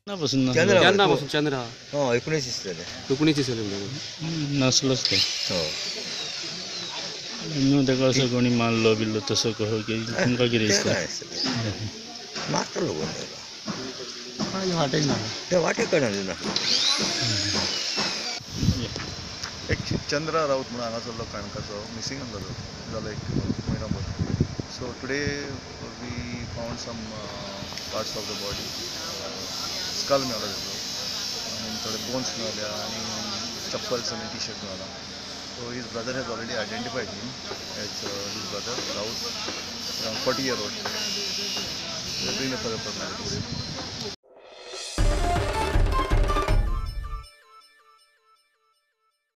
केन्ना पासून चंद्रा? हय, 19 दिसतलें. 19 दिसतलें म्हणटा नासलोच तो. न्हू ताका असो कोणी मारलो बिल्लो तसो कसो की तुमकां कितें दिसता? मारतलो कोण ताका, वाटेक ना, ते वाटेक कळना नासलो. एक चंद्रा राऊत म्हणून हांगासरलो काणकाचो मिसिंग आसलो जालो एक म्हयनो भर. So today we found some parts of the body. Skull मेळ्ळो तेजो आनी थोडे बोन्स मेळ्ळ्या आनी चप्पल्स आनी टी शर्ट मेळ्ळा. So his brother has already identified him as his brother Raut, around 40-year-old. We are doing the further formalities.